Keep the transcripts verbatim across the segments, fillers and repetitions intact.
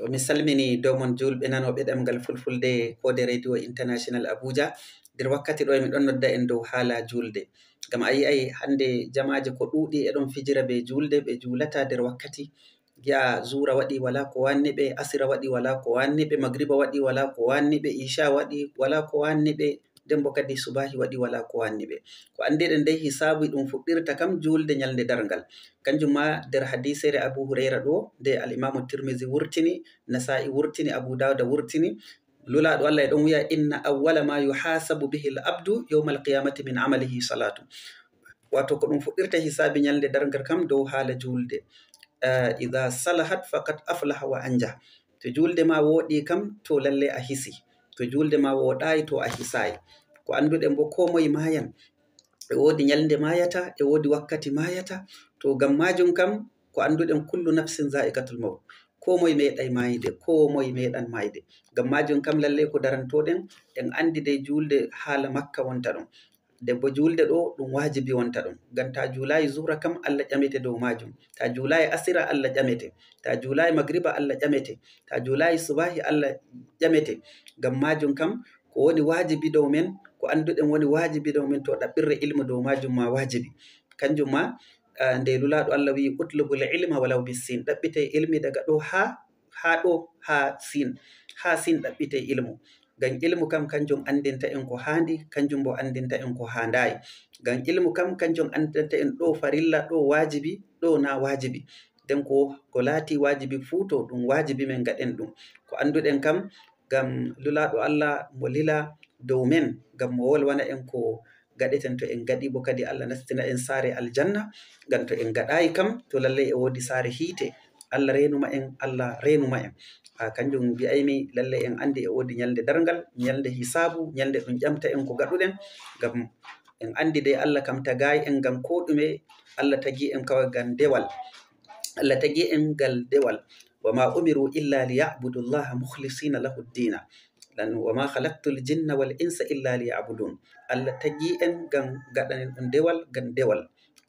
Mi salmini dow mon juulɓe nanooɓe ɗemngal Fulfulde koode Radio International Abuja. Nder wakkati ɗo, emi ɗon nodda en dow haala juulde. Ngam a yi'ay hannde jamaaje ko ɗuuɗi e ɗon fijira bee juulde, ɓe juulata nder wakkati. Ngi'a zuura waɗi, walaa ko waanni ɓe, asira waɗi, walaa ko waanni ɓe, magriba waɗi, walaa ko waanni ɓe, isha waɗi, walaa ko waanni ɓe, nden bo kadi subaahi waɗi, walaa ko waanni ɓe. Ko anndiɗen dey hisaabu ɗum fuɗɗirta kam juulde nyalnde darngal. Kanjum ma nder hadiiseere Abu Hurayra ɗo, nde Al-Imaamu Tirmizi wurtini, Nasaa'i wurtini, Abu Daawuda wurtini. Lulaaɗo Allah e ɗon wi'a, "Inna awwala ma yuhaasabu bihi al-abdu yawma al-qiyamati min amalihi salatu." Wato ko ɗum fuɗɗirta hisaabi nyalnde darngal kam dow haala juulde. Eh, "Idha salahat faqad aflaha wa anjah." To juulde ma wooɗi kam, to lalle a hisi. To juulde ma wooɗaay, to a hisaay. Ko annduɗen bo, ko moye maayan. E woodi nyalnde maayata, e woodi wakkati maayata. To ngam maajum kam, ko annduɗen, "Kullu nafsin za'iqatul mawt." Ko moye meeɗay maayde, ko moye meeɗan maayde. Ngam maajum kam, lalle ko darantoɗen, en anndi dey juulde haala makka wonta ɗon. Nden bo juulde ɗo ɗum waajibi wonta ɗum. Ngam ta juulaayi zuhra kam, Allah ƴamete dow maajum. Ta juulaayi asira, Allah ƴamete. Ta juulaayi magriba, Allah ƴamete. Ta juulaayi subaahi, Allah ƴamete. Ngam maajum kam, ko woni waajibi dow men, ko annduɗen woni waajibi dow men, to ɗaɓɓirre ilmu dow maajum ma waajibi. Kanjum ma, ah, nde Lulaaɗo Allah wi'i, "Utlubul ilma walaw bissin." Ɗaɓɓitee ilmi daga ɗo haa, haa ɗo, haa Sin. Haa Sin ɗaɓɓitee ilmu. Ngam ilmu kam, kanjum anndinta en ko haandi, kanjum bo anndinta en ko haandaayi. Ngam ilmu kam, kanjum anndinta en ɗo farilla, ɗo waajibi, ɗo naa waajibi. Nden ko, ko laati waajibi fuu, to ɗum waajibi men ngaɗen ɗum. Ko annduɗen kam, ngam Lulaaɗo Allah mo lila dow men, ngam mo wolwana en ko ngaɗeten to en ngaɗi, bo kadi Allah nastina en saare aljanna, ngam to en ngaɗaayi kam, to lallay e woodi saare hiite. Allah reenuma en, Allah reenuma en. Ah, kanjum mbi'aymi, lallay en anndi e woodi nyalnde darngal, nyalnde hisaabu, nyalnde ɗum ƴamta en ko ngaɗuɗen, ngam en anndi dey Allah kam tagaayi en ngam koo ɗume, Allah tagi en kaway ngam dewal. Allah tagi en ngal dewal. "Wa ma umiru illa li ya'budu Allaha mukhlisina lahu ddina. Lan, wa ma khalaqtul jinna wal insa illa li ya'budun." Allah tagi en ngam ngaɗanen ɗum dewal, ngam dewal.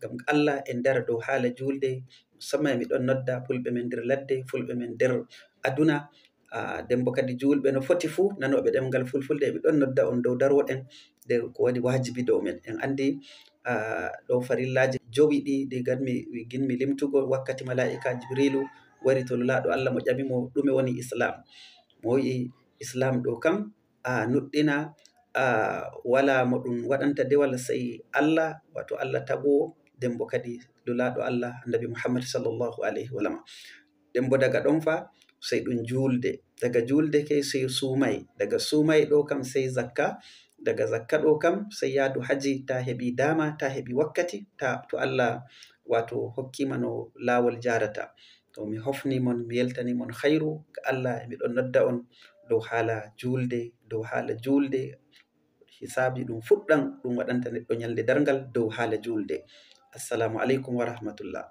Ngam Allah en dara dow haala juulde, musamman mi ɗon nodda fulɓe men nder ladde, fulɓe men nder aduna. Ah, nden bo kadi juulɓe no foti fuu, nanooɓe ɗemngal Fulfulde, mi ɗon nodda on dow daroɗen nder ko woni waajibi dow men. En anndi, ah, ɗo farillaaji jowi ɗi, ɗi nganmi, nginmi limtugo wakkati malaa'ika Jibriilu wari to Lulaaɗo Allah, mo ƴami mo, "Ɗume woni Islaam?" Mo wi'i, "Islaam ɗo kam, a nuɗɗina, a, walaa mo ɗum waɗanta dewal sey Allah, wato Allah tagoowo, nden bo kadi Lulaaɗo Allah, Annabi Muhammad sallallahu alayhi wa sallam." Nden bo daga ɗon fa, sey ɗum juulde. Daga juulde kay sey suumay. Daga suumay ɗo kam sey zakka. Daga zakka ɗo kam sey yaadu haji, ta heɓi daama, ta heɓi wakkati, ta, to Allah wato hokkima no laawol jaarata. To mi hofni mon, mi yeltani mon khayru, ga Allah, e mi ɗon nodda on dow haala juulde, dow haala juulde, hisaabi ɗum fuɗɗan, ɗum waɗanta neɗɗo nyalnde darngal dow haala juulde. Assalamu aleykum wa rahmatullah.